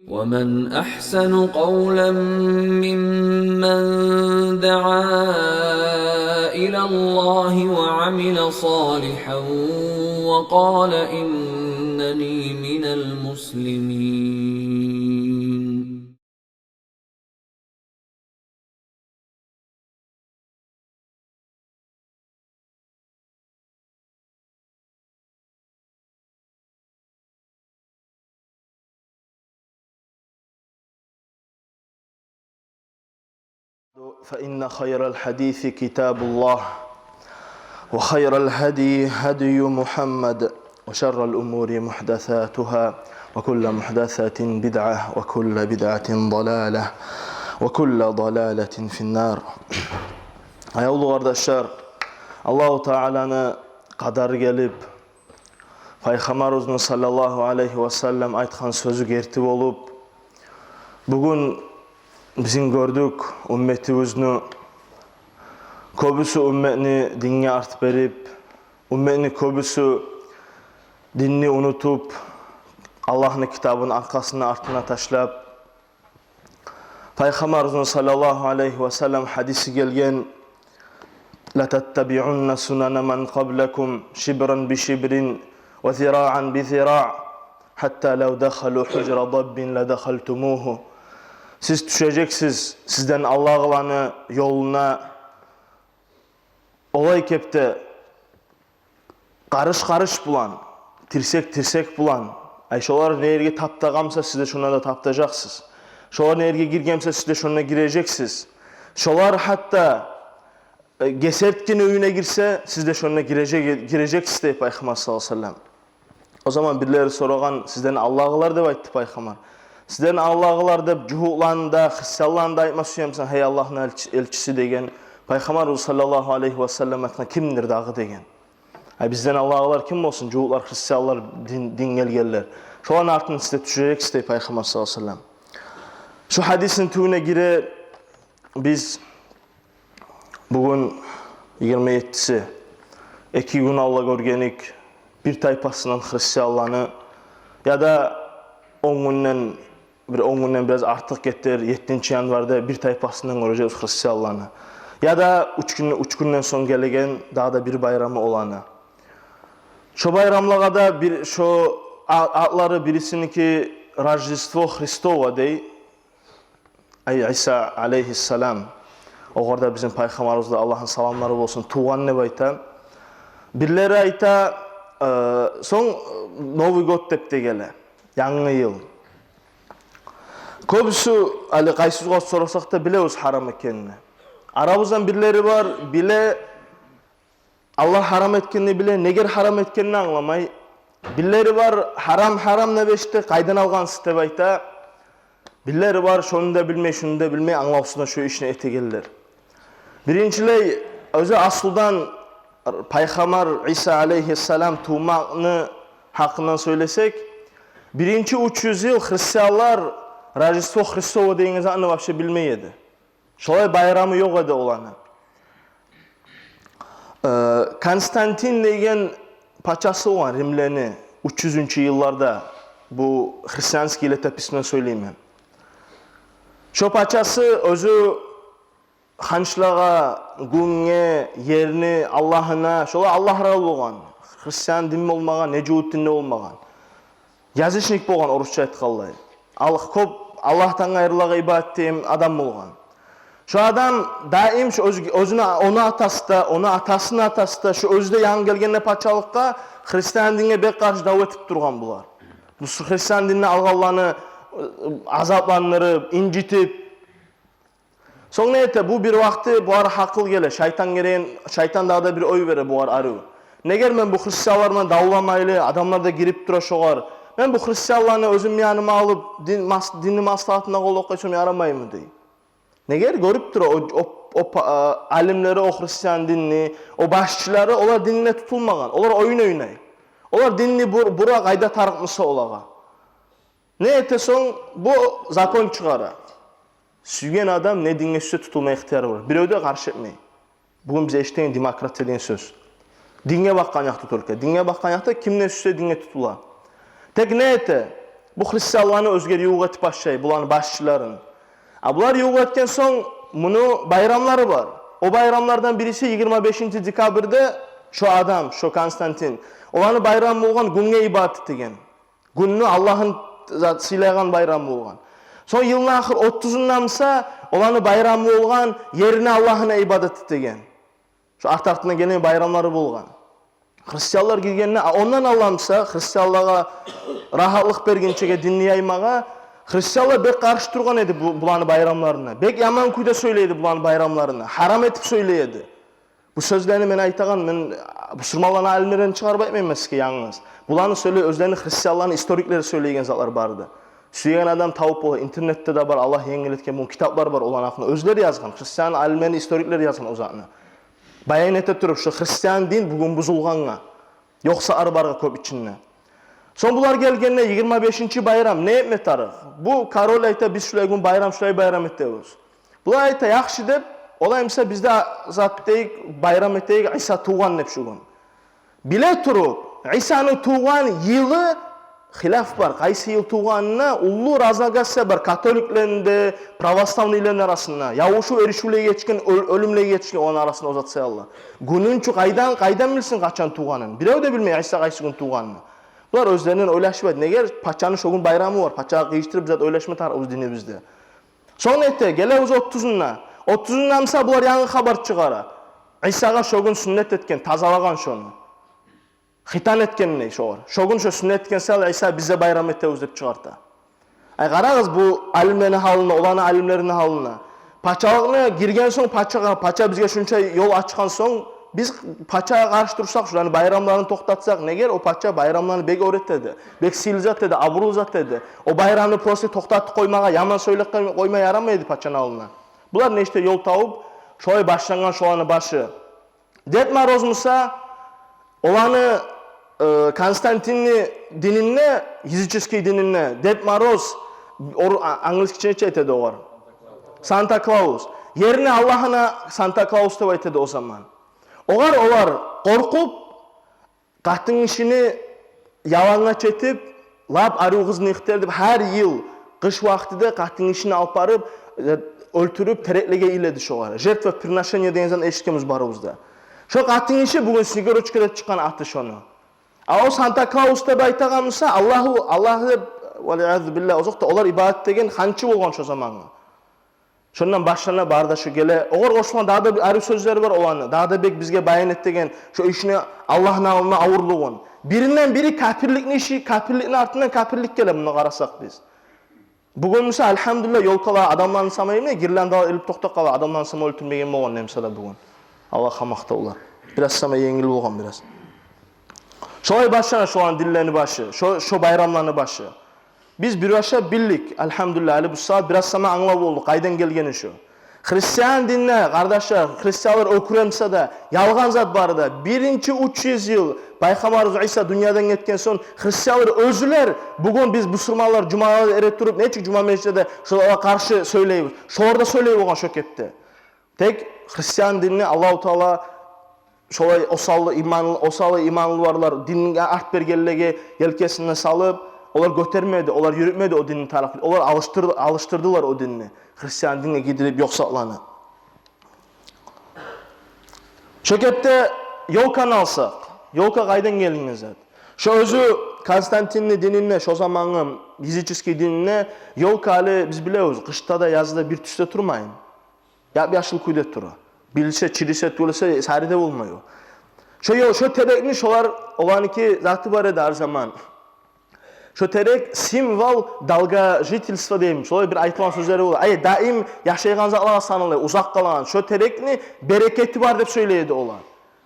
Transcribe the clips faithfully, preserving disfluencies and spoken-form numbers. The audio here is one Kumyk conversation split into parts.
ومن أحسن قولا ممن دعا إلى الله وعمل صالحا وقال إنني من المسلمين. فإن خير الحديث كتاب الله، وخير الهدي هدي محمد، وشر الأمور محدثاتها، وكل محدثة بدعة، وكل بدعة ضلالة، وكل ضلالة في النار. Аявлу къардашлар, Аллагьу Тааланы къадары гелип, Пайхаммарыбызны саллаллагьу алайгьи ва саллам айтгъан сёзю герти болуп, бугюн бизин гёрдюк умметибизни, кёбюсю умметни динге арт берип, умметни кёбюсю динни унутуп, Аллагьны китабын аркъасына, артына ташлап, Пайхаммарыбызны саллаллагьу алайгьи ва саллам гьадиси гелген: لتتبعن سنن من قبلكم شبرا بشبر وذراعا بذراع حتى لو دخلوا حجر ضب لدخلتموه. Сиз тюшежексиз сизден алдагъыланы ёлуна, олай кепде къарыш-къарыш булан, тирсек-тирсек булан. Ай, шолар не ерге таптагъан буса, сиз де шонда да таптажакъсыз. Шолар не ерге гирген буса, сиз де шонда гирежексиз. Шолар гьатта, э, гесертген уьюне гирсе, сиз де шонда гирежек-, гирежексиз, дей Пайхаммар саллаллагьу алайгьи ва саллам. О заман бирлери сорагъан: «Сизден алдагъылар?» — деп айтды Пайхаммар. «Сизден алдагъылар деп жугьутланы да, христианланы да айтма сюемисен, гьей Аллагьны элчи-, элчиси?» — деген. Пайхаммар саллаллагьу алайгьи ва саллам айтгъан: «Кимдир дагъы?» — деген. «Ай, бизден алдагъылар ким болсун? Жугьутлар, христианлар, дин, дин гелгенлер. Шоланы артына сиз де тюшежексиз», — дей Пайхаммар саллаллагьу алайгьи ва саллам. Шу гьадисни тюбюне гире биз бугюн, йигирма еттиси, эки гюн алда гёргенек бир тайпасындан христианланы, яда он гюнден, бир он гюнден бираз артыкъ гетер, еттинчи январда бир тайпасындан гёрежекбиз христианланы. Яда уьч гюн, уьч гюнден сонг гелеген дагъы да бир байрамы оланы. Шо байрамлагъа да бир, шо а-, атлары бирисиники Рождество Христово дей. Ай, Иса алейгьиссалам, огъар да бизин Пайхаммарыбызгъа Аллагьны саламлары болсун, тувгъан деп айта. Бирлери айта, э, сонг Новый год деп де геле, янгы йыл. Кёбюсю, гьали къайсыбызгъа сорасакъ да, билебиз гьарам экенни. Арабыздан бирлери бар, биле, Аллагь гьарам этгенни биле, негер гьарам этгенни англамай. Бирлери бар, гьарам, гьарам деп эшитсе, къайдан алгъансыз деп айта. Бирлери бар, шону да билмей, шуну да билмей, англавсуздан шо ишни этегенлер. Биринчилей, оьзю аслудан Пайхаммар Иса алейгьиссалам тувмакъны гьакъындан сёйлесек, биринчи уьч юз йыл христианлар Рождество Христово деген затны вообще билмей эди. Шолай байрамы ёкъ эди оланы. Э, Константин деген пачасы болгъан римлени уьч юзюнчю йылларда, бу христианский летописьтен сёйлеймен. Шо пачасы оьзю ханчлагъа, гюнге, ерни аллагьына, шолай аллагьлар болгъан. Христиан дин болмагъан, не жугьут дин де болмагъан. Язычник болгъан, орусча айтгъанлай. Ал-, кёп Аллагьдан къайрылагъа ибадат этеген адам болгъан. Шо адам даим шо оьз-, оьзюню, ону атасы да, ону атасыны атасы да, шо оьзю де янгы гелгенде пачалыкъгъа, христиан динге бек къаршы дав этип тургъан булар. Бу христиан динни алгъанланы, э, азапландырып, инжитип, Сонг не эте? Бу бир вакъти бугъар гьакъыл геле, шайтан герегин, шайтан дагъы да бир ой бере бугъар арив. Негер мен бу христианлар булан давламайлы, адамлар да гирип тура шогъар. Мен бу христианланы оьзюм яныма алып, дин мас-, динни маслагьатына къуллукъ этсем ярамаймы дей. Негер гёрюп тура о, о, о па-, а, алимлери, о христиан динни, о башчылары, олар динге тутулмагъан, олар оюн ойнай. Олар динни бур-, бура къайда тарыкъ буса олагъа. Не эте сонг? Бу закон чыгъара. Сюйген адам не динге сюйсе тутулма ихтияры бар. Бирев де къаршы этмей. Бугюн биз эшитген демократия деген сёз. Динге бакъгъан якъда только. Динге бакъгъан якъда ким не сюйсе динге тутула. Тек не эте? Бу христианланы оьзлер ювукъ этип башлай, буланы башчыларын. А булар ювукъ этген сонг, муну байрамлары бар. О байрамлардан бириси йигирма бешинчи декабрьде шо адам, шо Константин, оланы байрам болгъан гюнге ибадат этеген. Гюнню Аллагьны зат сыйлайгъан байрам болгъан. Сонг йылны ахыр отузунда буса, оланы байрам болгъан ерни Аллагьына ибадат этеген. Шо арт-артындан гелген байрамлары болгъан. Христианлар гиргенде, а ондан алда буса, христианлагъа рагьатлыкъ бергинчеге динни яймагъа, христианлар бек къаршы тургъан эди бу, буланы байрамларына. Бек яман кюйде сёйлей эди буланы байрамларына. Гьарам этип сёйлей эди. Бу сёзлени мен айтагъан, мен бусурманланы алимлерден чыгъарып айтмайман сизге янгыз. Буланы сёйлей, оьзлени христианланы историклери сёйлейген затлар барды. Сюеген адам тавуп бола, интернетде де бар, Аллагь енгил этген, бу китаплар бар, оланы гьакъында оьзлер язгъан, христиан алимлени историклери язгъан о затны. Баян эте туруп, шо христиан дин бугюн бузулгъангъа, ёкъ затлар баргъа кёп ичинде. Сонг булар гелгенде, йигирма бешинчи байрам, не этме тарыкъ? Бу король айта, биз шулай гюн байрам, шулай байрам этебиз. Булар айта, яхшы деп, олай буса биз де зат этейик, байрам этейик, Иса тувгъан деп шу гюн. Биле туруп, Исаны тувгъан йылы хилаф бар, къайсы йыл тувгъанына уллу разногласия бар католиклени де, православныйлени арасында. Ябушув-эришивлеге гечген, оь-, оьлюмлеге гечген оланы арасында о зат саялы. Гюнюн чю къайдан, къайдан билсин къачан тувгъанын? Бирев де билмей Иса къайсы гюн тувгъанын. Булар оьзлеринен ойлашып айта, неге пачаны шо гюн байрамы бар, пачагъа къыйышдырып биз зат ойлашма тарыкъ оьз динибизде. Сонг эте, гелебиз отузунда. Отузунда буса булар янгы хабар чыгъара. Исагъа шо гюн сюннет этген, тазалагъан шону. Хитан этгендей шогъар. Шо гюн шо сюннет этген саялы Иса биз де байрам этебиз деп чыгъарта. Ай, къарагъыз бу алимлени гьалына, оланы алимлерини гьалына. Пачалыкъны гирген сонг пачагъа, пача бизге шунча ёл ачгъан сонг, биз пачагъа къаршы турсакъ, шуланы байрамларын токътатсакъ, неге о пача байрамланы бек оьр этеди, бек сыйлы зат эди, абурлу зат эди. О байрамны просто токътатып къоймагъа, яман сёйлеп къойма ярамай эди пачаны алдына. Булар нечте ёл тавуп, шолай башлангъан шоланы башы. Дед Мороз буса, оланы, э, Константинни дининде, языческий дининде, Дед Мороз, ор-, а-, английскиче нече айтады огъар? Санта-Клаус. Ерни Аллагьына Санта-Клаус деп айтады о заман. Огъар олар къоркъуп, къатын гишини ялангач этип, лап арив къызны ихтияр этип, гьар йыл къыш вакътиде къатын гишини алып барып, э, оьлтюрюп, тереклеге иледи шогъар. Жертвоприношение деген затны эшитгенбиз барыбыз да. Шо къатын гиши бугюн Снегурочка деп чыкъгъан аты шону. А о Санта-Клаус деп айтагъан буса, Аллагьу, Аллагь деп, валиязу биллагь, озокъда, олар ибадат этеген ханчы болгъан шо замангъы. Шондан башлана бары да шо геле. Огъар къошулгъан дагъы да бир арив сёзлери бар оланы. Дагъы да бек бизге баян этеген шо ишни Аллагьны алдына авурлугъун. Биринден бири капирликни иши, капирликни артындан капирлик геле, муна къарасакъ биз. Бугюн буса, альгьамдулиллагь, ёлкалар адамланы сама, эмне, гирляндалар илип токътап къала, адамланы сама оьлтюрмеген болгъан не буса да бугюн. Аллагьгъа макътавлар. Бираз сама енгил болгъан бираз. Шолай башлана шоланы динлени башы, шо, шо байрамланы башы. Биз бир башлап билдик, альгьамдулиллагь, гьали бу сагьат бираз сама англап болдукъ къайдан гелгени шо. Христиан динде, къардашлар, христианлар оькюре буса да, ялгъан зат бары да. Биринчи уьч юз йыл Пайхаммарыбыз Иса дюньядан гетген сонг, христианлар оьзлер, бугюн биз бусурманлар жумаларда эретуруп, нечик жума межитде шолагъа къаршы сёйлейбиз? Шолар да сёйлей болгъан шо кепде. Тек христиан динни Аллагьу Таала шолай осаллы иман, осаллы иманлы барлар, динге арт бергенлеге елкесине салып, олар гётермеди, олар юрютмеди о динни тарыкъ. Олар алышдыр-, алышдырдылар о динни. Христиан динге гийдирип ёкъ затланы. Шо кепде ёлканы алсакъ, ёлка къайдан гелген зат? Шо оьзю Константинни дининде, шо замангъы языческий дининде ёлка, гьали биз билебиз, къышда да, язда да бир тюсде турмай. Яп-яшыл кюйде тура. Билсе, чирисе, тюгюл эсе, сари де болмай о. Шо ё-, шо терекни шолар, оланыки заты бар эди гьар заман. Шо терек символ долгожительства дейми, шолай бир айтылгъан сёзлери бола. Ай, даим яшайгъан затлагъа санала, узакъ къалагъан. Шо терекни берекети бар деп сёйлей эди олар.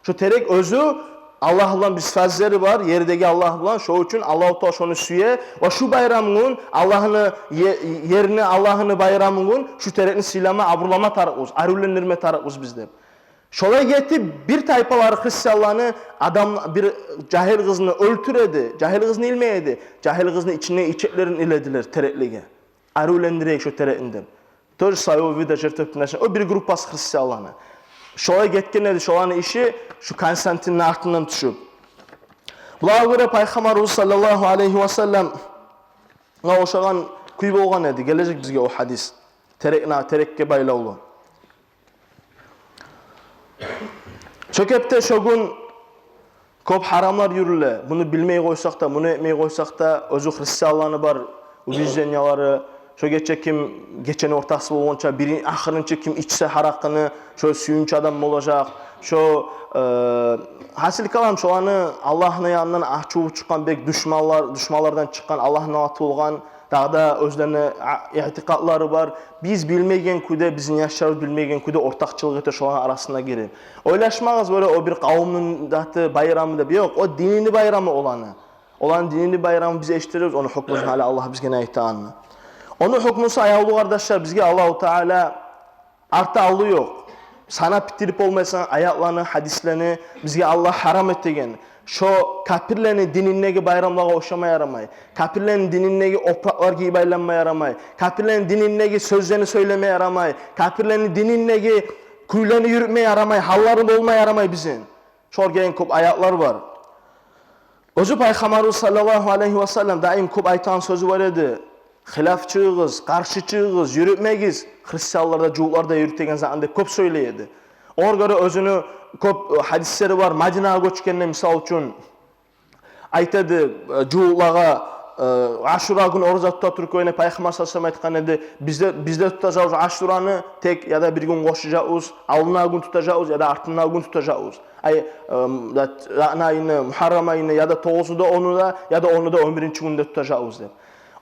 Шо терек оьзю Аллагь булан бир связьлери бар, ердеги Аллагь булан. Шо учун Аллагьу Таала шону сюе. Ва шу байрам гюн Аллагьны е-, ерни Аллагьны байрамы гюн шу терекни сыйлама, абурлама тарыкъбыз, аривлендирме тарыкъбыз биз деп. Шолай гетип, бир тайпалары христианланы адам, бир жагьил къызны оьлтюре эди, жагьил къызны илмей эди, жагьил къызны ичине ичеклерин иледилер тереклеге. Аривлендирейик шо терекни деп. Тоже своего вида жертвоприношение. О бир группасы христианланы. Шолай гетген эди шоланы иши, шу Константинни артындан тюшюп. Булагъа гёре Пайхаммарыбыз саллаллагьу алайгьи ва саллам Муна ошагъан кюй болгъан эди, гележек бизге о гьадис. Терек, на, терекге байлавлу. Шо кепде шо гюн кёп гьарамлар юрюле. Муну билмей къойсакъ да, муну этмей къойсакъ да, оьзю христианланы бар убеждениялары. Шо гече ким, гечени ортасы болгъанча, бирин, ахырынчы ким ичсе гьаракъыны, шо сююнч адам болажакъ. Шо, э, гьасил калам, шоланы Аллагьны янындан ачуву чыкъгъан бек душманлар, душманлардан чыкъгъан, Аллагьны налаты болгъан, дагъы да оьзлени а-, итикъатлары бар. Биз билмеген кюйде, бизин яшларыбыз билмеген кюйде ортакъчылыкъ эте шоланы арасына гирип. Ойлашмагъыз, бёре о бир къавумну даты байрамы деп. Ёкъ, о динини байрамы оланы. Оланы динини байрамы, биз эшитдиребиз ону гьукмусун, гьали Аллагь бизге не айтагъанны. Ону гьукмусу аявлу, къардашлар, бизге Аллагьу Таала арты-алды ёкъ. Санап битирип болмайсан аятланы, гьадислени бизге Аллагь гьарам этеген. Шо капирлени дининдеги байрамлагъа ошама ярамай. Капирлени дининдеги опуракълар гийип айланма ярамай. Капирлени дининдеги сёзлени сёйлеме ярамай. Капирлени дининдеги кюйлени юрютме ярамай, гьаллары болма ярамай бизин. Шогъар гелген кёп аятлар бар. Оьзю Пайхаммарыбыз саллаллагьу алайгьи ва саллам даим кёп айтагъан сёзю бар эди: «Хилаф чыгъыгъыз, къаршы чыгъыгъыз, юрютмегиз христианлар да, жугьутлар да юрютеген затны», – деп кёп сёйлей эди. Огъар гёре оьзюню кёп, э, гьадислери бар. Мадинагъа гёчгенде, мисал учун, айта эди, э, жугьутлагъа, э, Ашура гюн ораза тута туруп, оьзюне Пайхаммар саллаллагьу алайгьи ва саллам айтгъан эди: «Биз де, биз де тутажакъбыз Ашураны, тек яда бир гюн къошажакъбыз, алдындагъы гюн тутажакъбыз, яда артындагъы гюн тутажакъбыз». Ай, эм, да, Раъна айны, Мугьаррам айны, яда тогъузу да, ону да, яда ону да он биринчи гюнде тутажакъбыз деп.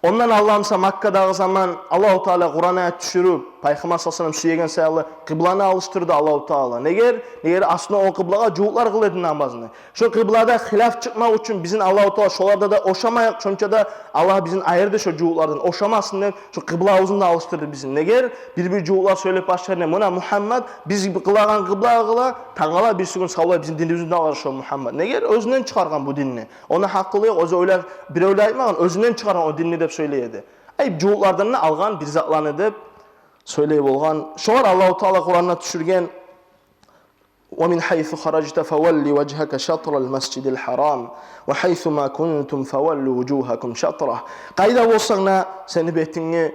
Ондан алда буса Маккадагъы заман Аллагьу Таала Къуран аят тюшюрюп, Пайхаммар саллаллагьу алайгьи ва саллам сюеген саялы къыбланы алышдырды Аллагьу Таала. Негер? Негер аслу о къыблагъа жугьутлар къыла эди намазны. Шо къыблада хилаф чыкъмакъ учун бизин Аллагьу Таала шоларда да ошамайыкъ, шонча да Аллагь бизин айырды шо жугьутлардан, ошамасын деп, шо къыбла авзун да алышдырды бизин. Негер? Бир-бир жугьутлар сёйлеп башлар: «Не, муна Мугьаммад биз къылагъан къыблагъа къыла, тангала бирисигюн савлай бизин динибизни де алар шо Мугьаммад». Негер? Оьзюнден чыгъаргъан бу динни. Ону гьакъылы ёкъ, оьзю ойлап, биревлер айтмагъан, оьзюнден чыгъаргъан о динни деп сёйлей эди. Ай, жугьутлардан да алгъан бир затланы деп сёйлей болгъан. Шогъар Аллагьу Таала Къуранда тюшюрген: «Ва мин гьайсу харажта фавалли важгьака шатрал масжидил гьарам, ва гьайсу ма кунтум фаваллу вужугьакум шатра». Къайда болсанг да, сени бетингни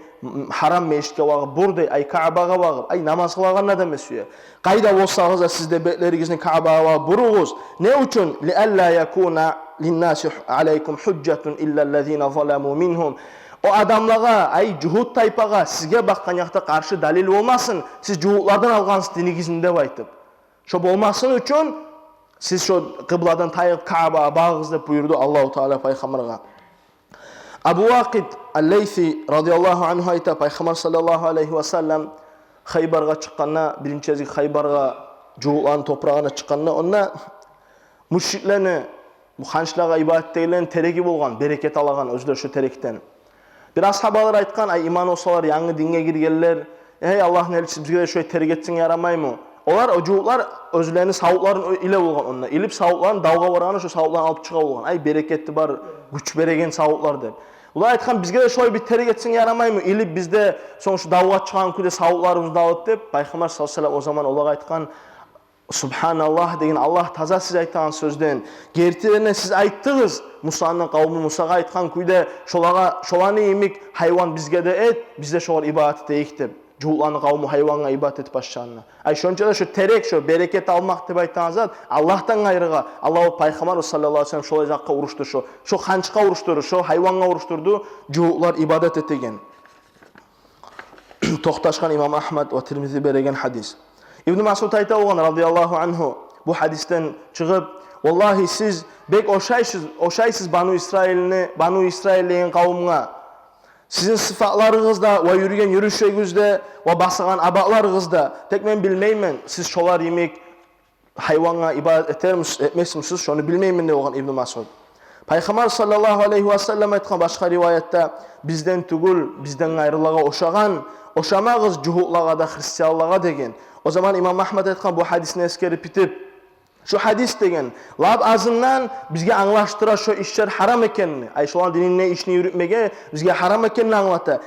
гьарам межитге багъып бур дей, ай, Каабагъа багъып, ай, намаз къылагъан адам эсе. Къайда болсагъыз да, сиз де бетлеригизни Каабагъа багъып буругъуз. Не учун? «Лиалла якуна линнаси алайкум гьужжатун иллаллазина заламу мингьум». О адамлагъа, ай, жугьут тайпагъа, сизге бакъгъан якъда къаршы далил болмасын, сиз жугьутлардан алгъансыз динигизни деп айтып. Шо болмасын учун сиз шо къыбладан тайып Каабагъа багъыгъыз деп буюрду Аллагьу Таала Пайхаммаргъа. Абу Вакъид ал-Лайси радияллагьу ангьу айта, Пайхаммар саллаллагьу алайгьи ва саллам Хайбаргъа чыкъгъанда, биринчи гезик Хайбаргъа, жугьутланы топурагъына чыкъгъанда, онда мушриклени, бу ханчлагъа ибадат этегенлени тереги болгъан, берекет алагъан оьзлер шо терекден. Бир асгьабалар айтгъан: «Ай, иман болсалар, янгы динге гиргенлер, эй, Аллагьны элчиси, бизге де шолай терек этсенг ярамаймы?» Олар, о жугьутлар оьзлени савутларын иле болгъан онда. Илип савутларын, давгъа баргъанда шо савутларын алып чыгъа болгъан. Ай, берекети бар, гюч береген савутлар деп. Олар айтгъан: «Бизге де шолай бир терек этсенг ярамаймы? Илип биз де сонг шо давгъа чыгъагъан кюйде савутларыбызны алып», – деп. Пайхаммар саллаллагьу алайгьи ва саллам о заман олагъа айтгъан: «Субгьаналлагь, – деген, – Аллагь таза сиз айтагъан сёзден. Гертиден де сиз айтдыгъыз, Мусаны къавму Мусагъа айтгъан кюйде, шолагъа, шоланы йимик гьайван бизге де эт, биз де шогъар ибадат этейик», – деп. Жугьутланы къавму гьайвангъа ибадат этип башлагъанда. Ай, шонча да шо терек, шо берекет алмакъ деп айтагъан зат Аллагьдан къайрыгъа, Аллагьу Пайхаммар саллаллагьу алайгьи ва саллам шолай затгъа урушду, шо, шо ханчгъа урушдурду, шо гьайвангъа урушдурду, жугьутлар ибадат этеген. Токъташгъан имам Агьмад ва Тирмизи береген гьадис. Ибну Масъуд айта болгъан, радияллагьу ангьу, бу гьадисден чыгъып: «Валлагьи, сиз бек ошайсыз, ошайсыз Бану Исраилни, Бану Исраил деген къавумгъа. Сизин сыфатларыгъыз да, ва юрюген юрюшегиз де, ва басагъан абатларыгъыз да. Тек мен билмеймен, сиз шолар йимик гьайвангъа ибадат этермис-, этмесмисиз, шону билмеймен», – деп болгъан Ибну Масъуд. Пайхаммар саллаллагьу алайгьи ва саллам айтгъан башгъа риваятда: «Бизден тюгюл, бизден къайрылагъа ошагъан, ошамагъыз жугьутлагъа да, христианлагъа», – деген. О заман имам Агьмад айтгъан, бу гьадисни эсгерип битип: «Шо гьадис, – деген, – лап азындан бизге англашдыра шо ишлер гьарам экенни, ай, шоланы дининде ишни юрютмеге бизге гьарам экенни англата.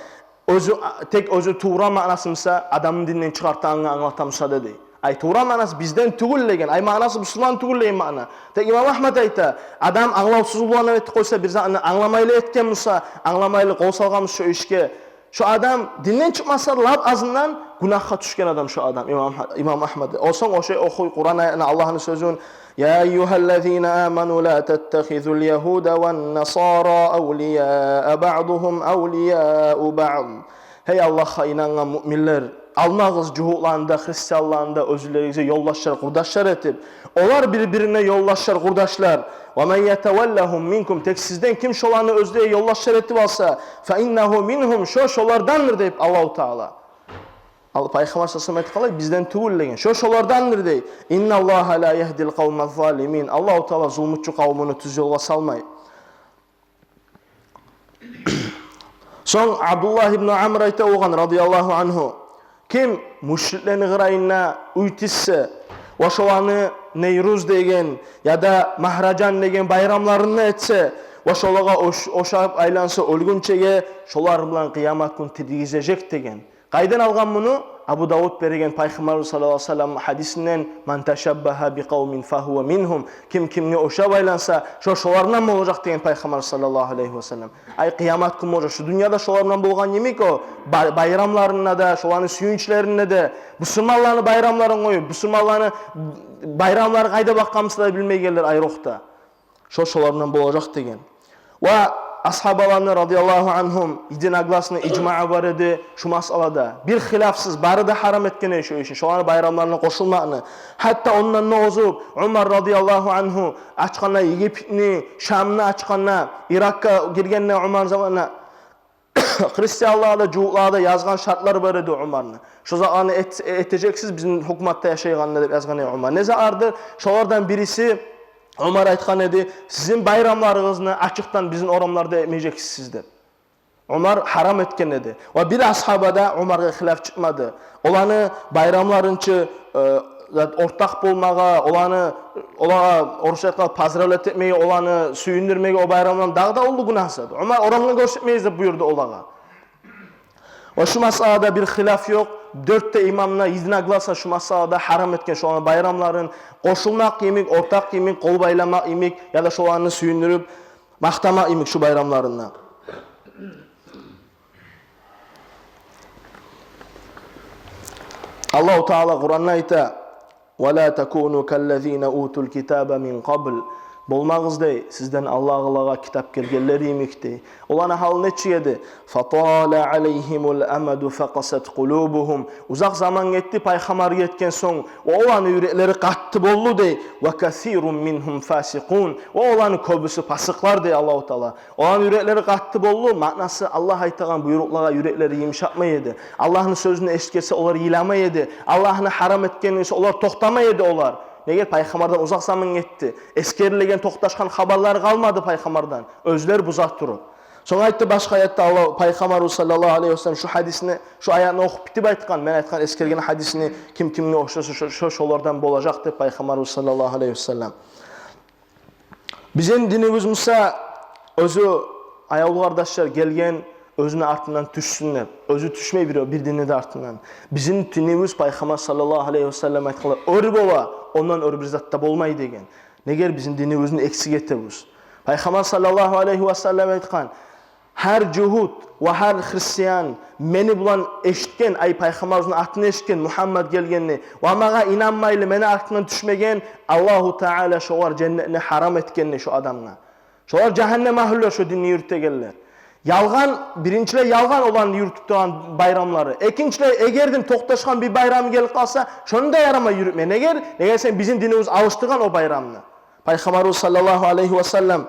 Оьзю, а, тек оьзю тувра маънасы буса, адамны динден чыгъартагъангъа англата буса да», – дей. Ай, тувра маънасы бизден тюгюл деген, ай, маънасы бусурман тюгюл деген маъна. Тек имам Агьмад айта, адам англавсузлугъундан этип къойса, бир затны англамайлы этген буса, англамайлы къол салгъан буса шо ишге, шо адам динден чыкъмаса, лап азындан гюнагьгъа тюшген адам шо адам, имам Агьмад, имам Агьмад. О сонг о шей охуй Къуран аятны, Аллагьны сёзюн: «Я айюгьаллазина аману ла таттахизул ягьуда ван насара авлияа, баъдугьум авлияу баъд». Гьей Аллагьгъа инангъан муъминлер, алмагъыз жугьутланы да, христианланы да оьзлеригизге ёлдашлар, къурдашлар этип. Олар бир-бирине ёлдашлар, къурдашлар. «Ва ман ятаваллагьум минкум», тек сизден ким шоланы оьзлеге ёлдашлар этип алса, «фа иннагьу мингьум», шо шолардандыр деп Аллагьу Таала. Ал, Пайхаммар саллаллагьу алайгьи ва саллам айтып къалай, бизден тюгюл деген. Шо шолардандыр дей. «Инналлагьа ла ягьдил къавмаз залимин». Аллагьу Таала зулмучу къавмуну тюз ёлгъа салмай. Сонг Абдуллагь ибну Амр айта болгъан, радияллагьу ангьу: ким мушриклени къырыйында уьй тизсе, ва шоланы Нейруз деген яда Магьражан деген байрамларын этсе, ва шолагъа ош-, ошап айланса оьлгюнчеге, шолар булан къыямат гюн тиргизежек деген. Къайдан алгъан муну? Абу Давуд береген Пайхаммар саллаллагьу алайгьи ва саллам гьадисинден: «Ман ташаббагьа би къавмин фагьува мингьум». Ким кимге ошап айланса, шо шолардан болажакъ деген Пайхаммар саллаллагьу алайгьи ва саллам. Ай, къыямат гюн болажакъ. Шу дюньяда шолардан болгъан йимик о, ба-, байрамларында да, шоланы сююнчлеринде де, бусурманланы байрамларын къоюп, бусурманланы байрамлары къайда бакъгъан буса да билмейгенлер айрокъда. Шо шолардан болажакъ деген. Ва асгьабаланы, радияллагьу ангьум, единогласно ижмаъы бар эди шу масъалада. Бир хилафсыз, бары да гьарам этген эди шу ишни, шоланы байрамларына къошулмакъны. Гьатта ондан да озуп, Умар, радияллагьу ангьу, ачгъанда Египетни, Шамны ачгъанда, Иракъгъа гиргенде Умар заманында, христианлагъа да, жугьутлагъа да язгъан шартлар бар эди Умарны. Шо затланы эт-, этежексиз, бизин гьукуматда яшайгъанда деп язгъан эди Умар. Не затлардыр? Шолардан бириси, Умар айтгъан эди: «Сизин байрамларыгъызны ачыкъдан бизин орамларда этмежексиз сиз», – деп. Умар гьарам этген эди. Ва бир асгьаба да Умаргъа хилаф чыкъмады. Оланы байрамларын чы, э, ортакъ болмагъа, оланы, олагъа, орусча айтгъанда, поздравлять этмеге, оланы сююндюрмеге о байрамланы дагъы да уллу гюнагьсы эди. Умар орамны гёрсетмегиз деп буюрду олагъа. Ва шу масъалада бир хилаф ёкъ. Дёрт де имам да единогласно шу масъалада гьарам этген шоланы байрамларын, къошулмакъ йимик, ортакъ йимик, къол байламакъ йимик, яда шоланы сююндюрюп, макътамакъ йимик шу байрамларында. Аллагьу Таала Къуранда айта: «Ва ла такуну каллазина утул китаба мин къабл». Болмагъыз дей, сизден алдагъылагъа китап гелгенлер йимик дей. Оланы гьалы нечик эди? «Фатала алайгьимул амаду факъасат къулубугьум». Узакъ заман гетди Пайхаммар гетген сонг, ва оланы юреклери къатты болду дей. «Ва касирун мингьум фасикъун». Ва оланы кёбюсю пасыкълар дей Аллагьу Таала. Оланы юреклери къатты болду. Маънасы, Аллагь айтагъан буйрукълагъа юреклери йымышатмай эди. Аллагьны сёзюн эшитгенсе, олар йыламай эди. Аллагьны гьарам этгенин эшитсе, олар токътамай эди олар. Неге? Пайхаммардан узакъ заман гетди. Эсгерилеген, токъташгъан хабарлар къалмады Пайхаммардан, оьзлер буза туруп. Сонг айтды башгъа аятда Аллагь, Пайхаммарыбыз саллаллагьу алайгьи ва саллам шу гьадисни, шу аятны охуп битип айтгъан, мен айтгъан, эсгерген гьадисни ким кимге ошаса, шо, шо, шолардан болажакъ деп Пайхаммарыбыз саллаллагьу алайгьи ва саллам. Бизин динибиз буса, оьзю, аявлу къардашлар, гелген, оьзюню артындан тюшсюн деп. Оьзю тюшмей бирев бир динни де артындан. Бизин динибиз, Пайхаммар саллаллагьу алайгьи ва саллам айтгъанлай, оьр бола, ондан оьр бир зат да болмай деген. Неге бизин динибизни эксик этебиз? Пайхаммар саллаллагьу алайгьи ва саллам айтгъан: «Гьар жугьут ва гьар христиан мени булан эшитген, ай, Пайхаммарыбызны атын эшитген, Мугьаммад гелгенни, ва магъа инанмайлы, мени артымдан тюшмеген, Аллагьу Таала шогъар женнетни гьарам этгенни шо адамгъа. Шолар жагьаннем агьлюлер, шо динни юрютегенлер». Ялгъан, биринчилей, ялгъан оланы юрютюп тургъан байрамлары. Экинчилей, эгер де токъташгъан бир байрам гелип къалса, шону да ярамай юрютме. Неге? Неге сен, бизин динибиз алышдыргъан о байрамны. Пайхаммарыбыз саллаллагьу алайгьи ва саллам,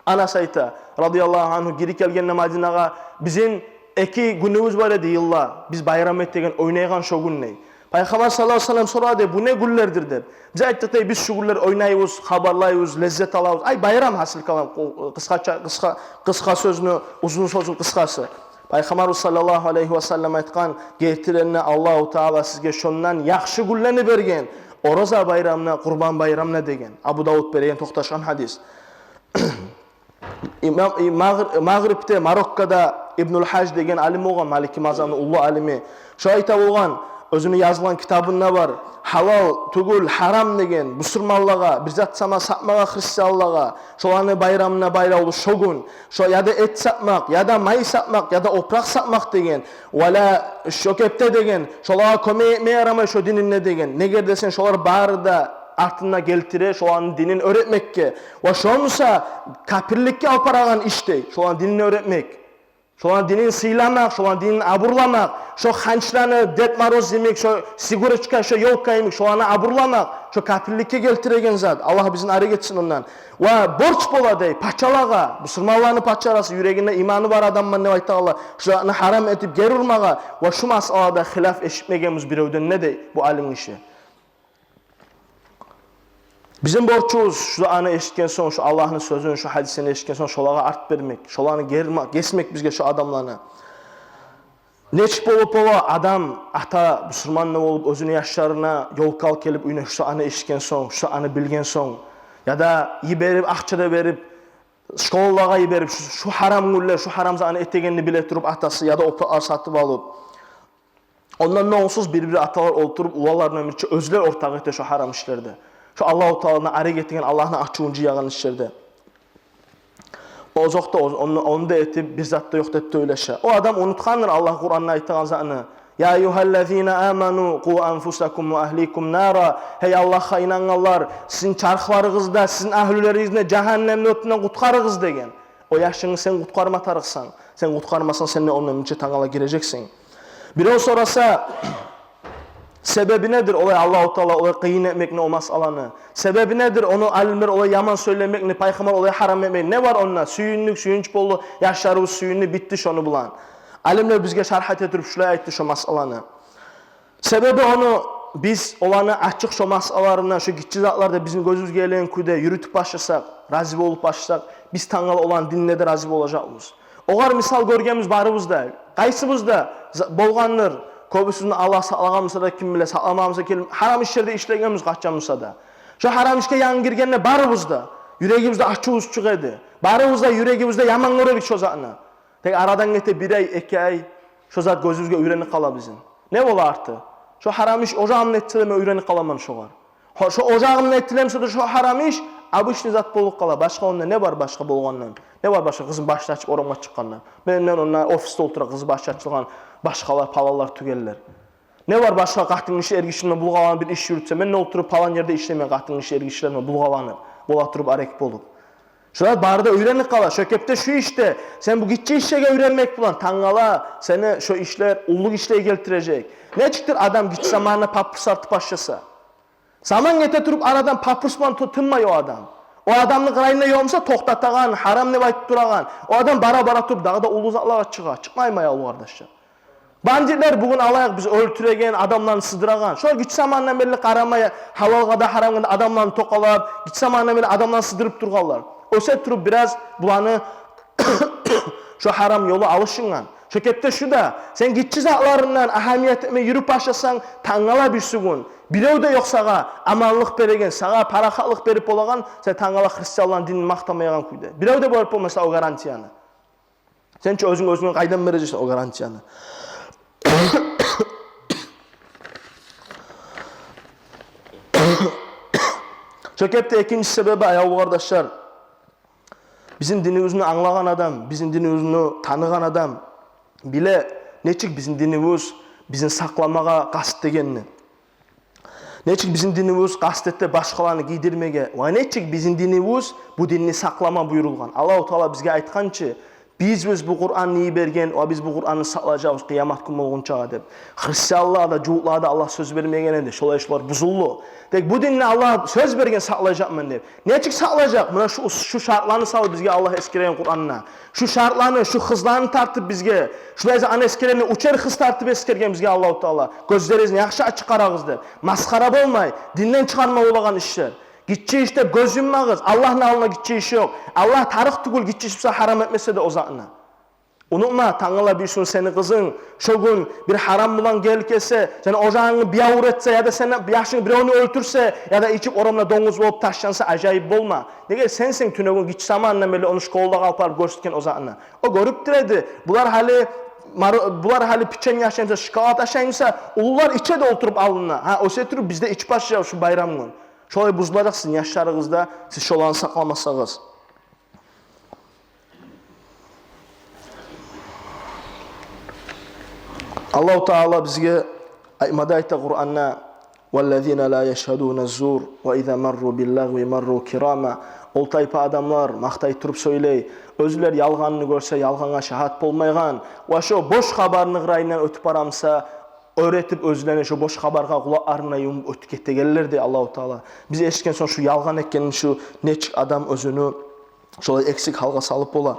Анас айта, радияллагьу ангьу, гирип гелгенде Мадинагъа: «Бизин эки гюнюбюз бар эди йылда, биз байрам этеген, ойнайгъан шо гюн», – дей. Пайхаммар саллаллагьу алайгьи ва саллам сорады: «Бу не гюнлердир?» – деп. Биз айтдыкъ дей: «Биз шу гюнлер ойнайбыз, хабарлайбыз, леззет алабыз». Ай, байрам, гьасил калам, къы-, къысгъача, къысгъа, къысгъа сёзню узуну, сёзню къысгъасы. Пайхаммарыбыз саллаллагьу алайгьи ва саллам айтгъан: «Гертиден де Аллагьу Таала сизге шондан яхшы гюнлени берген, Ораза байрамны, Къурбан байрамны», – деген. Абу Давуд береген токъташгъан гьадис. Имам, и, Магър-, Магърибде, Мароккода Ибнул Гьаж деген алим болгъан, Малики мазгьабны уллу алими. Шо айта болгъан: Оьзюню язгъан китабында бар, гьалал тюгюл, гьарам деген, бусурманлагъа бир зат сама сатмагъа, христианлагъа, шоланы байрамына байлавлу шо гюн, шо яда эт сатмакъ, яда май сатмакъ, яда опуракъ сатмакъ деген, вала шо кепде деген, шолагъа кёмек этме ярамай шо дининде деген. Неге десенг, шолар бары да артында гелтире шоланы динин оьр этмекге. Ва шо буса капирликге алып барагъан иш дей, шоланы динин оьр этмек. Шоланы динин сыйламакъ, шоланы динин абурламакъ, шо ханчланы, Дед Мороз йимик, шо Снегурочка, шо ёлка йимик, шоланы абурламакъ, шо капирликге гелтиреген зат. Аллагь бизин арек этсин ондан. Ва борч бола дей пачалагъа, бусурманланы пачасы, юрегинде иманы бар адамман деп айтагъанлагъа, шуланы гьарам этип гери урмагъа. Ва шу масъалада хилаф эшитмегенбиз биревден де дей бу алим гиши. Бизин борчубуз, шу аны эшитген сонг, шу Аллагьны сёзюн, шу гьадисин эшитген сонг, шолагъа арт бермек, шоланы герма-, гесмек бизге шу адамланы. Нечик болуп бола, адам, ата, бусурман да болуп, оьзюню яшларына ёлка алып гелип уьюне, шу аны эшитген сонг, шу аны билген сонг, яда йиберип, акъча да берип, школагъа йиберип, шу, шу гьарам гюнлер, шу гьарам затны этегенни биле туруп атасы, яда опуракълар сатып алып, ондан да онгсуз бир-бир аталар олтуруп, уланлар булан бирче оьзлер ортакъ эте шо гьарам ишлерде. Шо Аллагьу Тааланы арек этеген, Аллагьны ачувун жыягъан ишлерде. Озокъда, оз-, ону, ону да этип, бир зат да ёкъ деп де ойлаша. О адам унутгъандыр Аллагь Къуранда айтагъан затны. «Я айюгьаллазина аману, къу анфусакум ва агьликум нара». Гьей Аллагьгъа инангъанлар, сизин чархларыгъызны да, сизин агьлюлеригизни де жагьаннемни отундан къутгъарыгъыз деген. О яшынгны сен къутгъарма тарыкъсан. Сен къутгъармасанг, сен де ондан бирче тангала гирежексен. Бирев сораса, себеби недир олай Аллагьу Таала олай къыйын этмекни о масъаланы? Себеби недир ону алимлер олай яман сёйлемекни, пайхаммар олай гьарам этмекни? Не бар онда? Сююндюк, сююнч болду, яшларыбыз сююндю, битди шону булан. Алимлер бизге шаргь эте туруп шулай айтды шо масъаланы. Себеби ону биз оланы ачыкъ шо масъалаларына, шо гиччи затларда бизин гёзюбюзге гелеген кюйде юрютюп башласакъ, рази болуп башласакъ, биз тангала оланы динине де рази болажакъбыз. Огъар мисал гёргенбиз барыбыз да, къайсыбыз да за-, болгъандыр. Кёбюсюн Аллагь сакълагъан буса да, ким биле, сакъламагъан буса, ким, гьарам ишлерде ишлегенбиз къачан буса да. Шо гьарам ишге янгы гиргенде барыбыз да юрегибизде ачувубуз чыгъа эди. Барыбыз да юрегибизде яман гёре эдик шо затны. Тек арадан гете бир ай, эки ай, шо зат гёзюбюзге уьйренип къала бизин. Не бола арты? Шо гьарам иш ожагъымда этсе де, мен уьйренип къаламан шогъар. Хо, шо ожагъымда этилемсе де шо гьарам иш, обычный зат болуп къала. Башгъа онда не бар башгъа болгъандан? Не бар башгъа, къызын башын ачып орамгъа чыкъгъандан? Менден онда офисде олтура, къызы башы ачылгъан башгъалар, паланлар тюгюллер. Не бар башгъа, къатын гиши эр гиши булан булгъаланып бир иш юрютсе, мен де олтуруп палан ерде ишлеймен, къатын гиши эр гишилер булан булгъаланып, бола туруп арек болуп. Шолар бары да уьйренип къала. Шо кепде шу ишде, сен бу гиччи ишлеге уьйренмек булан, тангала сени шо ишлер уллу ишлеге гелтирежек. Нечикдир адам гиччи заманында папирос тартып башласа, заман гете туруп, арадан папирос булан ты-, тынмай о адам. О адамны къырыйында ёкъ буса токътатагъан, гьарам деп айтып турагъан, о адам бара-бара туруп дагъы да уллу затлагъа чыгъа. Чыкъмаймы, аявлу къардашлар? Бандитлер бугюн алайыкъ, биз оьлтюреген, адамланы сыдырагъан. Шо гиччи замандан берли къарамай, гьалалгъа да, гьарамгъа да адамланы токъалап, гиччи замандан берли адамланы сыдырып тургъанлар. Оьсе туруп бираз буланы шо гьарам ёлу алышынгъан. Шо кепде шу да, сен гиччи затларындан агьамият этмей юрюп башласанг, тангала бирси гюн бирев де ёкъ сагъа аманлыкъ береген, сагъа парахатлыкъ берип болагъан, сен тангала христианланы динин макътамайгъан кюйде. Бирев де берип болмаса о гарантияны. Сен чи оьзюнг оьзюнге къайдан бережексен о гарантияны? Шо кепде экинчи себеби, аявлу къардашлар, бизин динибизни англагъан адам, бизин динибизни таныгъан адам биле, нечик бизин динибиз бизин сакъламагъа къаст этегенни. Нечик бизин динибиз къаст эте башгъаланы гийдирмеге, ва нечик бизин динибиз бу динни сакълама буюрулгъан. Аллагьу Таала бизге айтгъан чы, биз, биз бу Къуранны йиберген, ва биз бу Къуранны сакълажакъбыз къыямат гюн болгъунчагъа деп. Христианлагъа да, жугьутларгъа да Аллагь сёз бермеген эди, шолай шолар бузулду. Тек бу динни Аллагь сёз берген, сакълажакъман деп. Нечик сакълажакъ? Муна шу, шу шартланы салып бизге Аллагь эсгерген Къуранда. Шу шартланы, шу къызланы тартып бизге, шулай за-, аны эсгерген, уьчер къыз тартып эсгерген бизге Аллагьу Таала. Гёзлеригизни яхшы ачып къарагъыз деп. Масхара болмай, динден чыгъарма болагъан ишлер. Гиччи иш деп гёз юммагъыз. Аллагьны алдында гиччи иш ёкъ. Аллагь тарыкъ тюгюл гиччи иш буса гьарам этмесе де о затны. Унутма, тангала бирси гюн сени къызынг шо гюн бир гьарам булан гелип гелсе, сени ожагъынгны биябур этсе, яда сени яшынг биревню оьлтюрсе, яда ичип орамда донгуз болуп ташланса, ажайып болма. Неге, сенсен тюнегюн гиччи заманындан берли ону школадагъы алып барып гёрсетген о затны. О гёрюп тура эди. Булар гьали Мар-, булар гьали печенье ашай буса, шоколад ашай буса, уллулар иче де олтуруп алдында. Гьа, оьсе туруп бизде ичип башлажакъ шу байрам гюн. Шолай бузулажакъ сизин яшларыгъыз да, сиз шоланы сакъламасагъыз. Аллагьу Таала бизге айтмада айта Къуранда: «Валлазина ла яшгьадуна ззур, ва иза марру биллагъви марру кирама». Ол тайпа адамлар макътай туруп сёйлей, оьзлер ялгъанны гёрсе, ялгъангъа шагьат болмайгъан, ва шо бош хабарны къырыйындан оьтюп бара буса, оьр этип оьзлени шо бош хабаргъа къулакъларын юмуп оьтюп гетегенлер дей Аллагьу Таала. Биз эшитген сонг шу ялгъан экенин, шу нечик адам оьзюню шолай эксик гьалгъа салып бола.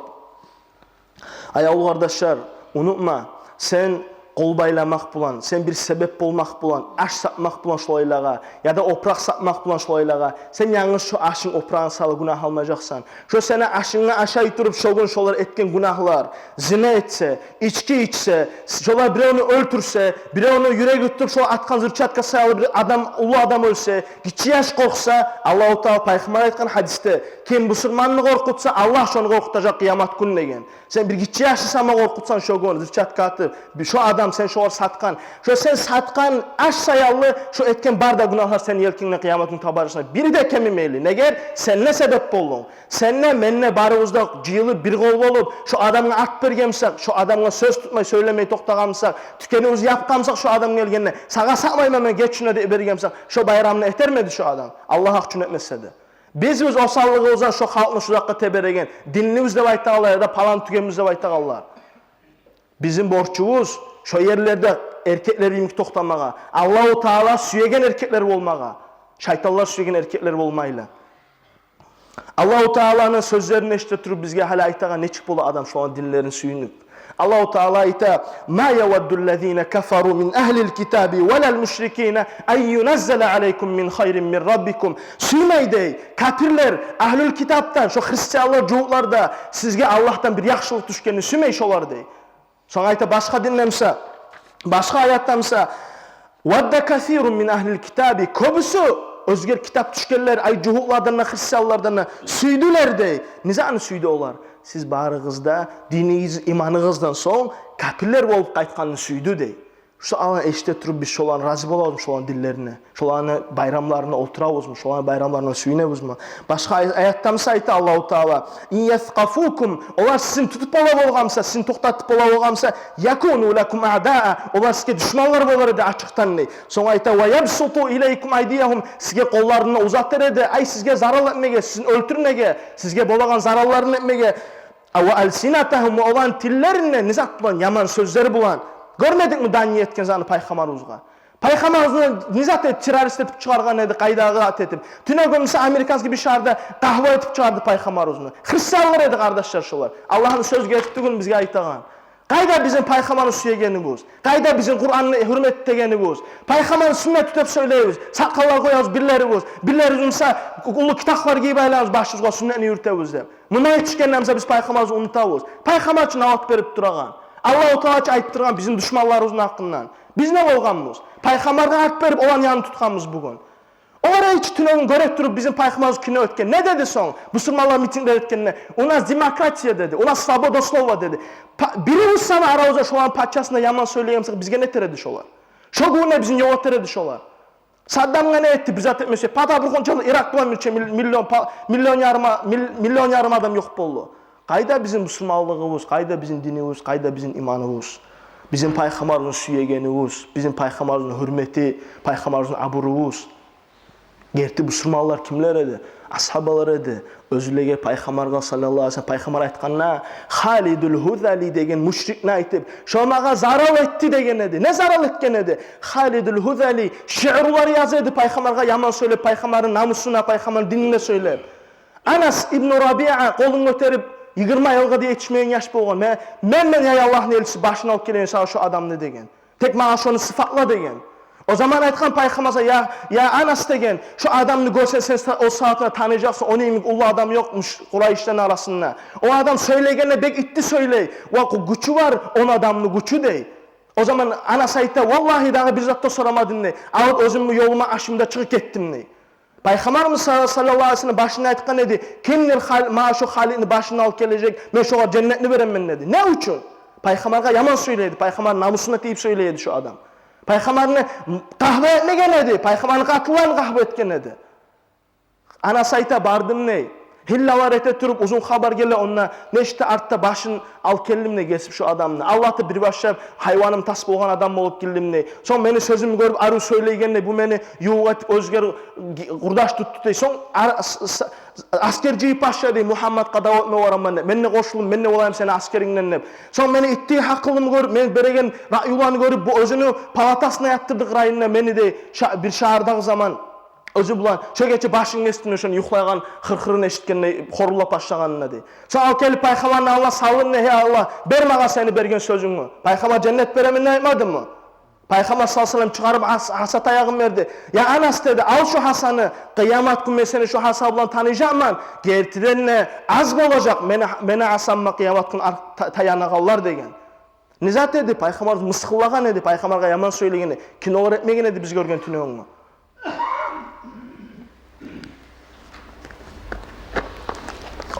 Аявлу къардашлар, унутма, сен къол байламакъ булан, сен бир себеп болмакъ булан, аш сатмакъ булан шолайлагъа, яда опуракъ сатмакъ булан шолайлагъа, сен янгыз шо ашынг, опурагъынг саялы гюнагь алмажакъсан. Шо сени ашынгны ашай туруп, шо гюн шолар этген гюнагьлар, зина этсе, ички ичсе, шолар биревню оьлтюрсе, биревню юреги тутуп, шо атгъан взрывчатка саялы бир адам, уллу адам оьлсе, гиччи яш къоркъса, Аллагьу Таала, пайхаммар айтгъан гьадисде: «Ким бусурманны къоркъутса, Аллагь шону къоркъутажакъ къыямат гюн», – деген. Сен бир гиччи яшны сама къоркъутсанг шо гюн, взрывчатка атып, бир шо адам, сен шогъар сатгъан, шо сен сатгъан аш саялы шо этген бары да гюнагьлар сени елкенгде къыямат гюн табаржасына, бири де кемимейли. Неге? Сен де себеп болдунг. Сен де, мен де, барыбыз да жыйылып, бир къол болуп, шо адамгъа арт берген бусакъ, шо адамгъа сёз тутмай, сёйлемей токътагъан бусакъ, тюкенибизни япгъан бусакъ, шо адам гелгенде, сагъа сатмайман мен, геч шунда деп берген бусакъ, шо байрамны этермиди шо адам, Аллагь гьакъ учун этмесе де? Биз, биз осаллыгъыбыздан шо халкъны шо якъгъа тебереген, динлибиз деп айтагъанлар, яда палан тюгенбиз деп айтагъанлар. Бизин борчубуз шо ерлерде эркеклер йимик токътамагъа, Аллагьу Таала сюеген эркеклер болмагъа, шайтанлар сюеген эркеклер болмайлы. Аллагьу Тааланы сёзлерин эшите туруп, бизге гьали айтагъан нечик бола адам шоланы динлерин сююнюп. Аллагьу Таала айта: «Ма яваддуллазина кафару мин агьлил китаби валал мушрикина ан юназзала алайкум мин хайрин мин раббикум». Сюймей дей капирлер, агьлул китапдан, шо христианлар, жугьутлар да, сизге Аллагьдан бир яхшылыкъ тюшгенни сюймей шолар дей. Сонг айта башгъа динде буса, башгъа аятда буса: «Вадда касирун мин агьлил китаби». Кёбюсю оьзге китап тюшгенлер, ай, жугьутлардан да, христианлардан да сюйдюлер дей. Не затны сюйдю олар? Сиз барыгъыз да динигиз, иманыгъыздан сонг капирлер болуп къайтгъанны сюйдю дей. Шо аланы эшите туруп, биз шоланы рази болабызмы, шоланы динлерине, шоланы байрамларына олтурабызмы, шоланы байрамларына сююнебизми? Башгъа ай-, аятда буса айта Аллагьу Таала: «Ин яскъафукум», олар сизин тутуп бола болгъан буса, сизин токътатып бола болгъан буса, «якуну лакум аъдаа», олар сизге душманлар болар эди ачыкъдан дей. Сонг айта: «Ва ябсуту илайкум айдиягьум», сизге къолларын узатар эди, ай, сизге зарал этмеге, сизин оьлтюрмеге, сизге болагъан заралларын этмеге. «Ва алсинатагьум», оланы тиллеринден не зат булан? Яман сёзлер булан. Гёрмедикми дагъы не этген затны пайхаммарыбызгъа? Пайхаммарыбызны не зат этип, террорист этип чыгъаргъан эди, къайдагъы зат этип. Тюнегюн буса американский бир шагьарда къагьва этип чыгъарды пайхаммарыбызны. Христианлар эди, къардашлар, шолар. Аллагьны сёз гетип тюгюл бизге айтагъан. Къайда бизин пайхаммарны сюегенибиз? Къайда бизин Къуранны гьюрмет этегенибиз? Пайхаммарны сюннет деп сёйлейбиз. Сакъаллар къоябыз бирлерибиз. Бирлерибиз буса уллу китаплар гийип айланабыз башыбызгъа, сюннетни юрютебиз деп. Мунда етишгенде буса биз пайхаммарыбызны унутабыз. Пайхаммар учун навбат берип турагъан, Аллагьу Таала учун айтып турагъан бизин душманларыбызны гьакъындан. Биз не болгъанбыз? Пайхаммаргъа арт берип, оланы янын тутгъанбыз бугюн. Олар эч тюнегюн гёре туруп бизин пайхаммарыбыз кино этген. Не деди сонг? Бусурманлар митинглер этгенде: «У нас демократия», – деди. «У нас свобода слова», – деди. Па-, бирибиз сама арабызда шоланы пачасына яман сёйлеген бусакъ, бизге не этер эди шолар? Шо гюнде бизин ёкъ этер эди шолар. Саддамгъа не этди, бир зат этмесе, пата бир къончалыкъ Ирак булан бирче мил-, миллион па-, миллион ярым а-, мил-, миллион ярым адам ёкъ болду. Къайда бизин бусурманлыгъыбыз, къайда бизин динибиз, къайда бизин иманыбыз? Бизин пайхаммарыбызны сюегенибиз, бизин пайхаммарыбызны гьюрмети, пайхаммарыбызны абурубуз. Герти бусурманлар кимлер эди? Асгьабалар эди. Оьзлеге пайхаммаргъа, саллаллагьу алайгьи ва саллам, пайхаммар айтгъанда, Халидул Гьузали деген мушрикни айтып, шо магъа зарал этди деген эди. Не зарал этген эди? Халидул Гьузали шиърулар яза эди пайхаммаргъа яман сёйлеп, пайхаммарны намусуна, пайхаммарны динине сёйлеп. Анас ибну Рабиа къолун гётерип, йигирма йылгъа да етишмеген яш болгъан. Мен, мен, мен, ай Аллагьны элчиси, башын алып гелейим сагъа шо адамны деген. Тек магъа шону сыпатла деген. О заман айтгъан пайхаммар: «Я, я Анас, – деген, – шо адамны гёрсенг, сен са-, о сагьатда таныжакъсан, ону йимик уллу адам ёкъмуш Къурайшдан арасында. О адам сёйлегенде бек итти сёйлей. Ва гю-, гючю бар, он адамны гючю», – дей. О заман Анас айта: «Валлагьи, дагъы бир зат да сорамадым, – дей. – Алып оьзюмню ёлума, ашымда чыгъып гетдим», – дей. Пайхаммарыбыз салла-, саллаллагьу алайгьи ва саллам башында айтгъан эди: «Кимдир Хал-, магъа шо Халидни башын алып гележек, мен шогъар женнетни беремен», – деди. Не учун? Пайхаммаргъа яман сёйлей эди, пайхаммарны намусуна тийип сёйлей эди шо адам. Пайхаммарны къагьбу этмеген эди, пайхаммарны къатынларын къагьбу этген эди. Анасы айта: «Бардым, – дей. – Гьиллалар эте туруп, узун хабар геле, онда нечте артда башын алып гелдим, – дей, – гесип шо адамны. Аллатып бир башлап, гьайваным тас болгъан адам болуп гелдим, – дей. – Сонг мени сёзюмню гёрюп, арив сёйлейген, – дей, – бу мени ювукъ этип оьзге къурдаш тутду, – дей. – Сонг ар-, с-, с-, аскер жыйып башлады, Мугьаммадгъа дав этме бараман деп. Мен де къошулдум, мен де болайым сени аскерингден деп. Сонг мени итти гьакъылымны гёрюп, мен береген раъюланы гёрюп, бу оьзюню палатасына ятдырды къырыйында мени, – дей, – ша-, бир шагьардагъы заман. Оьзю булан шо гече башын гесдим, шону юхлайгъан хырхырын эшитгенде, хоруллап башлагъанында, – дей. – Сонг алып гелип пайхаммарны алдына салдым, – дей. – Гьей Аллагь, бер магъа сени берген сёзюнгню. Пайхаммар женнет беремен деп айтмадымы?» Пайхаммар саллаллагьу алайгьи ва саллам чыгъарып ас-, гьаса таягъын берди. «Я Анас, – деди, – ал шо гьасаны, къыямат гюн мен сени шо гьаса булан таныйжакъман. Гертиден де аз болажакъ мени, мени гьасама къыямат гюн ар-, та-, таянагъанлар», – деген. Не зат эди? Пайхаммар мысгъыллагъан эди, пайхаммаргъа яман сёйлеген эди, кинолар этмеген эди биз гёрген тюнегюнгю.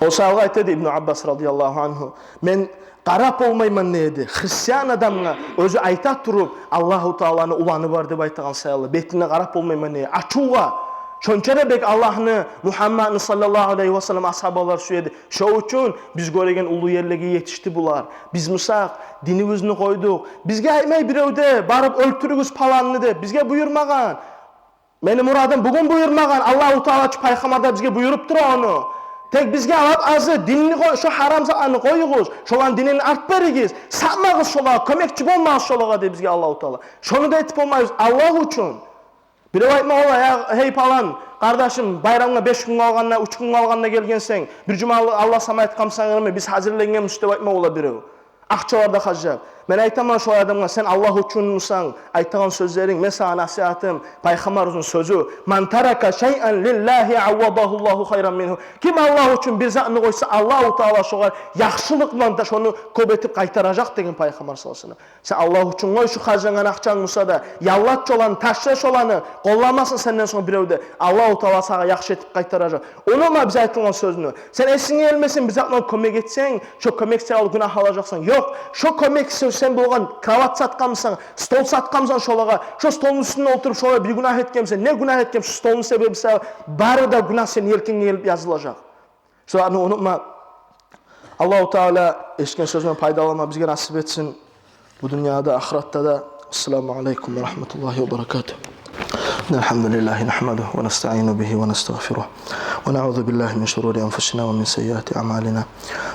О саялы айта эди Ибну Аббас радияллагьу ангьу: «Мен къарап болмайман, – дей эди, – христиан адамгъа, оьзю айта туруп, Аллагьу Тааланы уланы бар деп айтагъан саялы, бетине къарап болмайман, – дей эди, – ачувгъа. Шонча да бек Аллагьны, Мугьаммадны саллаллагьу алайгьи ва саллам асгьабалар сюе эди. Шо учун биз гёреген уллу ерлеге етишди булар. Биз буса динибизни къойдукъ. Бизге айтмай бирев де: барып оьлтюрюгюз паланны деп, бизге буюрмагъан. Мени мурадым, бугюн буюрмагъан, Аллагьу Таала чы пайхаммарда бизге буюруп тура ону. Тек бизге алып азы динни къой, шо гьарам затланы къоюгъуз, шоланы динин алып беригиз, сатмагъыз шолагъа, кёмекчи болмагъыз шолагъа», – дей бизге Аллагьу Таала. Шону да этип болмайбыз Аллагь учун. Бирев айтма бола: «Я, гьей палан къардашым, байрамгъа беш гюн къалгъанда, уьч гюн къалгъанда гелгенсен, бир жума ал-, алда сама айтгъанмысан, биз гьазирленгенбиз», – деп айтма бола бирев. Акъчалар да харжлап. Мен айтаман шолай адамгъа: «Сен Аллагь учунмусан айтагъан сёзлеринг?» Мен сагъа насигьатым, пайхаммарыбызны сёзю: «Ман тарака шайъан лиллагьи аввадагьуллагьу хайран мингьу». Ким Аллагь учун бир затны къойса, Аллагьу Таала шогъар яхшылыкъ булан да шону кёп этип къайтаражакъ, – деген пайхаммар саллаллагьу алайгьи ва саллам. Сен Аллагь учун къой шо харжлангъан акъчанг буса да, яллат шоланы, ташла шоланы, къолламасын сенден сонг бирев де. Аллагьу Таала сагъа яхшы этип къайтаражакъ. Унутма биз айтылгъан сёзню. Сен эсинге гелмесин, бир затдан кёмек этсенг, шо кёмек саялы гюнагь алажакъсан. Ёкъ, шо кёмек сё-, сен болгъан кровать сатгъанмысан, стол сатгъанмысан шолагъа, шо столну уьстюнде олтуруп шолагъа бир гюнагь этгенмисен, не гюнагь этгенмисен, шо столну себеби саялы бары да гюнагь сени елкенге гелип язылажакъ. Шоланы унутма. Аллагьу Таала эшитген сёзюнден пайдаланма бизге насип этсин. Бу дюньяда, ахыратда да. Ассаламу алейкум ва рахматуллагьи ва баракатугь. إن الحمد لله نحمده ونستعين به ونستغفره ونعوذ بالله من شرور أنفسنا ومن سيئات أعمالنا.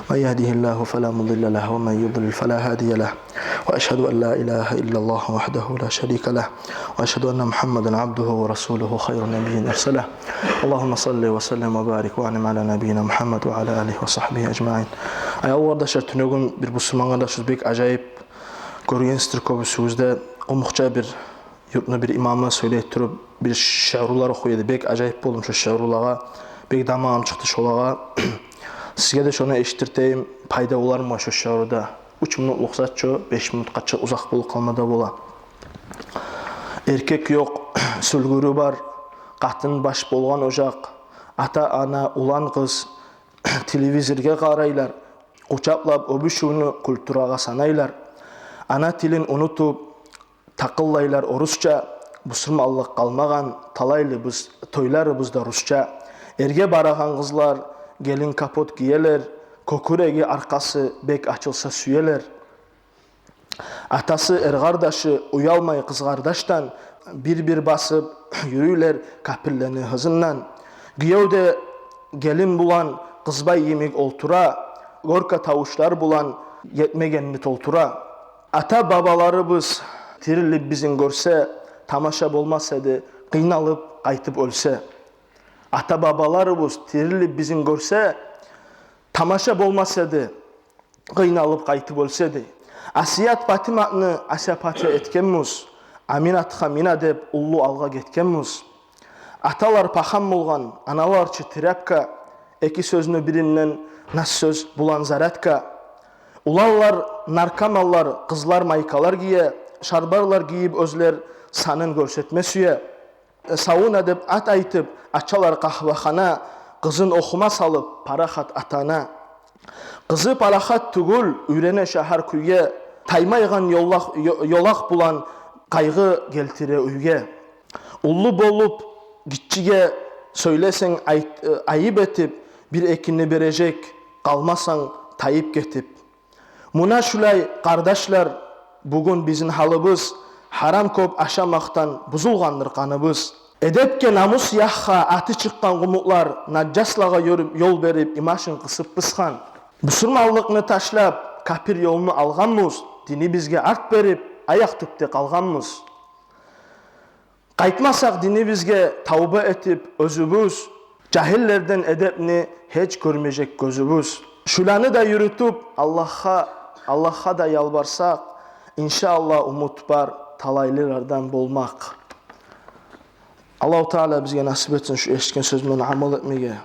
من يهده الله فلا مضل له ومن يضلل فلا هادي له. وأشهد أن لا إله إلا الله وحده لا شريك له. وأشهد أن محمدا عبده ورسوله خير نبي أرسله. اللهم صل وسلم وبارك وأنعم على نبينا محمد وعلى آله وصحبه أجمعين. Аявлу къардашлар, тюнегюн бир бусурман къардашыбыз бек ажайып гёргенсиздир кёбюсюгюз де, къумукъча бир юртну бир имамы сёйлей туруп, бир шиърулар охуй эди. Бек ажайып болдум шо шиърулагъа. Бек дамагъым чыкъды шолагъа. Сизге де шону эшитдиртейим, пайда болармы шо шиъруда? Уьч минутлукъ зат чы, беш минутгъа чы узакъ болуп къалма да бола. Эркек ёкъ, сюлгюрю бар, къатын баш болгъан ожакъ, ата, ана, улан, къыз телевизоргъа къарайлар, къучакълап оьбюшювню культурагъа санайлар. Ана тилин унутуп, такъыллайлар орусча, бусурманлыкъ къалмагъан, талайлыбыз, тойларыбыз да русча. Эрге барагъан къызлар гелин капот гиелер, кёкюреги, аркъасы бек ачылса сюелер. Атасы, эр къардашы уялмай къыз къардашдан, бир-бир басып юрюйлер капирлени гьызындан. Гиев де гелин булан къызбай йимик олтура, гёрке тавушлар булан етмегенни толтура. Ата-бабаларыбыз тирилип бизин гёрсе, тамаша болмас эди, къыйналып къайтып оьлсе. Ата-бабаларыбыз тирилип бизин гёрсе, тамаша болмас эди, къыйналып къайтып оьлсе, дей. Асият Патиматны Асия-Патия этгенбиз, Аминатгъа Мина деп уллу алгъа гетгенбиз. Аталар пахан болгъан, аналар чы тряпка, эки сёзню биринден нас сёз булан зарядка. Уланлар наркоманлар, къызлар майкалар гие, шарбарлар гийип оьзлер санын гёрсетме сюе. Сауна деп ат айтып ачалар къагьвахана, къызын охума салып парахат ата-ана. Къызы парахат тюгюл, уьйрене шагьар кюйге, таймайгъан ёлакъ, ё-, ёлакъ булан къайгъы гелтире уьйге. Уллу болуп, гиччиге сёйлесенг айт-, э, айып этип, бир-экини бережек, къалмасанг тайып гетип. Муна шулай, къардашлар, бугюн бизин гьалыбыз, гьарам кёп ашамакъдан бузулгъандыр къаныбыз. Эдепге, намус якъгъа аты чыкъгъан къумукълар, нажаслагъа ёрюп, ёл берип, имажын къысып бысгъан. Бусурманлыкъны ташлап, капир ёлну алгъанбыз, динибизге арт берип, аякъ тюпде къалгъанбыз. Къайтмасакъ динибизге тавба этип оьзюбюз, жагьиллерден эдепни гьеч гёрмежек гёзюбюз. Шуланы да юрютюп, Аллагьгъа, Аллагьгъа да ялбарсакъ, иншааллагь, умут бар талайлылардан болмакъ. Аллагьу Таала бизге насип этсин шу эшитген сёз булан амал этмеге.